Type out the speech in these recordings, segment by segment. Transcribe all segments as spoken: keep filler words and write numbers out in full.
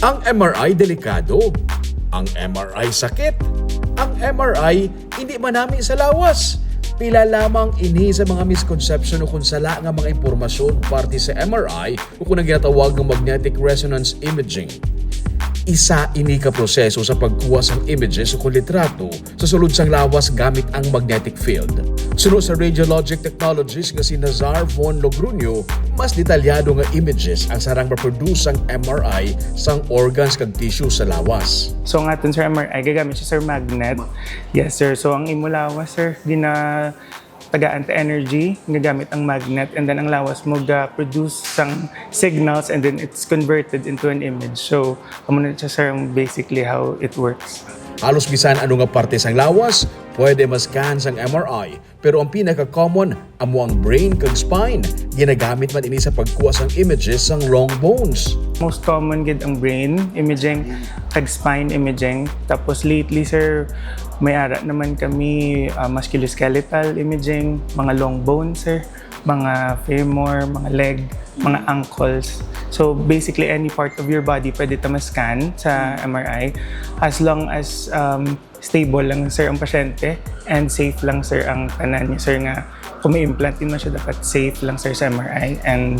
Ang M R I delikado. Ang M R I sakit. Ang M R I hindi manami sa lawas. Pila lamang ini sa mga misconception o kung sala nga mga impormasyon parte sa M R I o kung ang ginatawag nga magnetic resonance imaging. Isa ini ka proseso sa pagkuha sang images o kung litrato sa sulod sang lawas gamit ang magnetic field. Suno sa radiologic technologist nga si Nazar Von Logroño, mas detalyado nga images ang sarang maproduce sang M R I sang organs kag tissue sa lawas. So, ang aton, sir, M R I, gagamit siya, sir, magnet. Yes, sir. So, ang imo lawas, sir, gina tagaan ta energy nga gamit ang magnet, and then ang lawas mo ga-produce sang signals, and then it's converted into an image. So, amo na siya, sir, ang basically how it works. Halos bisan ano nga parte sang lawas, pwede ma-scan sang M R I, pero ang pinaka-common amo ang brain kag spine. Ginagamit man ini sa pagkuha sang images sang long bones. Most common gid ang brain imaging kag spine imaging. Tapos lately, sir, may ara naman kami, ah, musculoskeletal imaging, mga long bones, sir, mga femur, mga leg, mga ankles. So, basically, any part of your body pwede ta ma-scan sa M R I, as long as, um, stable lang, sir, ang pasyente and safe lang, sir, ang tanan niya, sir, nga kung may implant din man siya, dapat safe lang, sir, sa M R I, and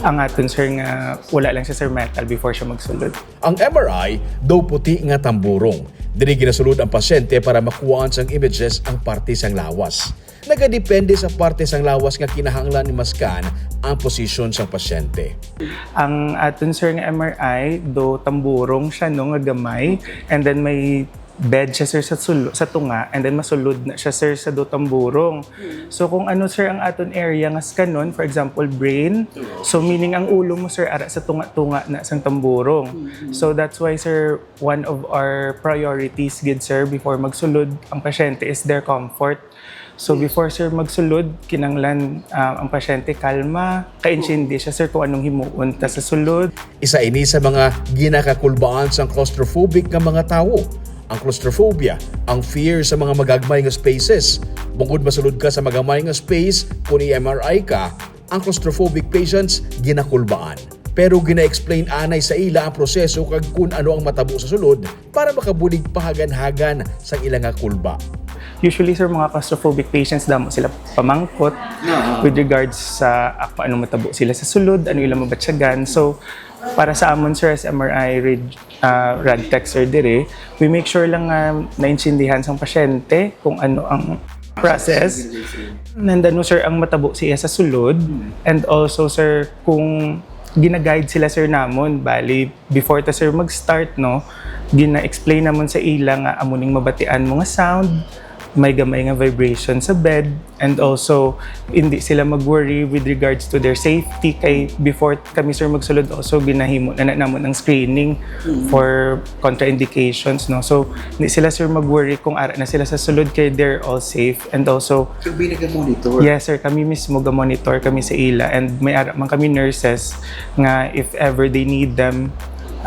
ang aton, sir, nga wala lang siya, sir, metal before siya magsulod. Ang M R I daw puti nga tamburong. Diri ginasulod ang pasyente para makuhaan sang images ang parte sang lawas. Nagadepende sa parte sang lawas nga kinahanglan ni ma-scan ang posisyon sang pasyente. Ang aton, sir, nga M R I, do tamburong siya, no, nga gamay, and then may bed siya, sir, sa sulo, sa tunga, and then masulod na siya, sir, sa do tamburong. So, kung ano, sir, ang aton area nga scanon, for example, brain, so meaning ang ulo mo, sir, ara sa tunga-tunga na sang tamburong. So, that's why, sir, one of our priorities gid, sir, before magsulod ang pasyente is their comfort. So, before, sir, magsulod, kinanglan, ah, ang pasyente kalma, kaintindi siya, sir, kung anong himuon ta sa sulod. Isa ini sa mga ginakakulbaan sang claustrophobic nga mga tawo. Ang claustrophobia, ang fear sa mga magagmay nga spaces. Bangod masulod ka sa magamay nga space, kung i-M R I ka, ang claustrophobic patients ginakulbaan. Pero gina-explain anay sa ila ang proseso kag kun ano ang matabo sa sulod para makabulig pahagan-hagan sang ila nga kulba. Usually, sir, mga claustrophobic patients, damo sila pamangkot with regards sa, ah, kung ano matabo sila sa sulod, ano ila mabatyagan. So, para sa amon, sir, as M R I rad-, ah, rad tech, sir, diri, we make sure lang nga naintindihan sang pasyente kung ano ang process. Nandano, sir, ang matabo siya sa sulod. And also, sir, kung gina-guide sila, sir, namon, bali, before ta, sir, mag-start, no, gina-explain namon sa ila nga amo ning mabatian mo nga sound, may gamay nga vibration sa bed, and also, hindi sila mag-worry with regards to their safety, kay before kami, sir, magsulod, also, ginahimo na, na namon ang screening for contraindications, no? So, hindi sila, sir, mag-worry kung ara na sila sa sulod, kay they're all safe, and also, Kami naga-monitor? Yes, sir, kami mismo ga-monitor kami sa ila, and may ara man kami nurses nga if ever they need them,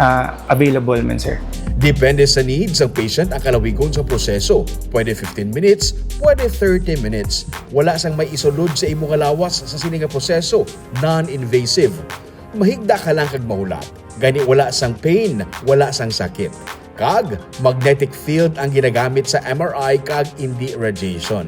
ah, available man, sir. Depende sa needs sang patient ang kalawigon sa proseso. Pwede fifteen minutes, pwede thirty minutes. Wala sang may isulod sa imo nga lawas sa sini nga proseso, non-invasive. Mahigda ka lang kag mahulat. Gani wala sang pain, wala sang sakit. Kag magnetic field ang ginagamit sa M R I kag indi radiation.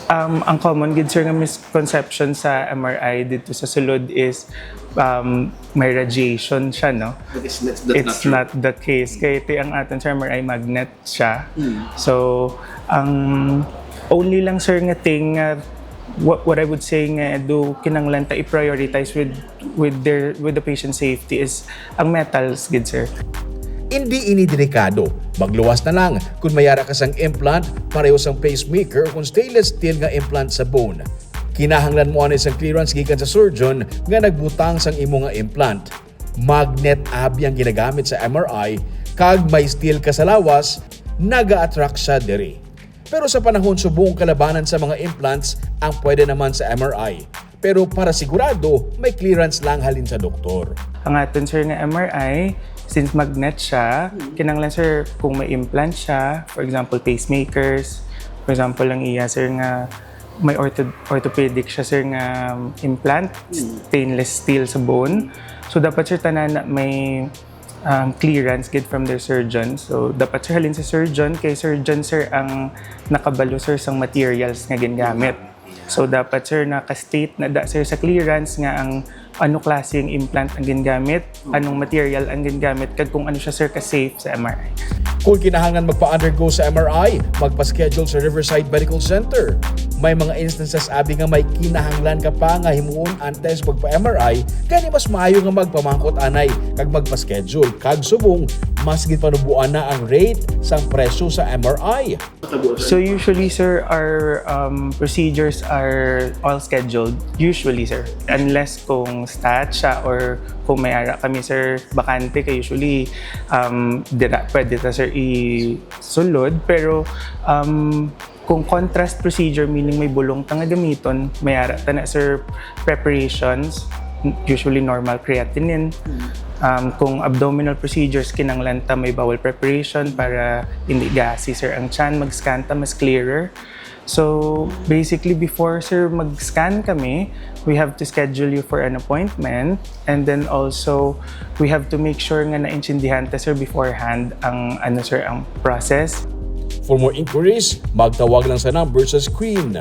Um, ang common gid, sir, nga misconception sa M R I dito sa sulod is, um, may radiation siya, no? But it's, that's, that's It's not true. Not the case. Kay ti ang aton sa M R I magnet siya. Mm. So, ang only lang, sir, nga thing nga what, what I would say nga do kinanglan ta i-prioritize with, with their, with the patient safety is ang metals gid, sir. Hindi ini delikado. Magluwas na lang kung may ara ka sang implant, pareho sang pacemaker o kung stainless steel nga implant sa bone. Kinahanglan mo anay sang clearance gikan sa surgeon nga nagbutang sang imo nga implant. Magnet abi ang ginagamit sa M R I, kag may steel ka sa lawas, naga-attract siya diri. Pero sa panahon subong kalabanan sa mga implants ang pwede naman sa M R I. Pero para sigurado, may clearance lang halin sa doktor. Ang aton, sir, nga M R I, Since magnet siya, kinahanglan, sir, kung may implant siya, for example, pacemakers, for example, ang iya, sir, nga may ortho- orthopedic siya, sir, nga implant, stainless steel sa bone. So, dapat, sir, tanan na may um, clearance gid from their surgeon. So, dapat, sir, halin sa surgeon, kay surgeon, sir, ang nakabalo, sir, sang materials nga gingamit. So, dapat, sir, naka-state na da, sir, sa clearance nga ang ano klase ang implant ang gingamit, anong material ang gingamit, kag kung ano siya, sir, ka-safe sa M R I. Kung kinahanglan magpa-undergo sa M R I, magpa-schedule sa Riverside Medical Center. May mga instances abi nga may kinahanglan ka pa nga himuon antes magpa-M R I, gani mas maayo nga magpamangkot anay kag magpa-schedule, kag subong mas ginpanuboan na ang rate sang presyo sa M R I. So usually, sir, our um, procedures are all scheduled. Usually, sir. Unless kung stat siya or kung may ara kami, sir, bakante, kay usually um, dira, pwede ta, sir, isulod. Pero um, kung contrast procedure, meaning may bulong ta nga gamiton, may ara ta na, sir, preparations, usually normal creatinine. Um, kung abdominal procedures, kinanglan ta may bowel preparation para hindi gaasi, sir, ang tiyan, mag-scan ta, mas clearer. So, basically, before, sir, mag-scan kami, we have to schedule you for an appointment, and then also, we have to make sure nga naintindihan ta, sir, beforehand ang, ano, sir, ang process. For more inquiries, magtawag lang sa number sa screen.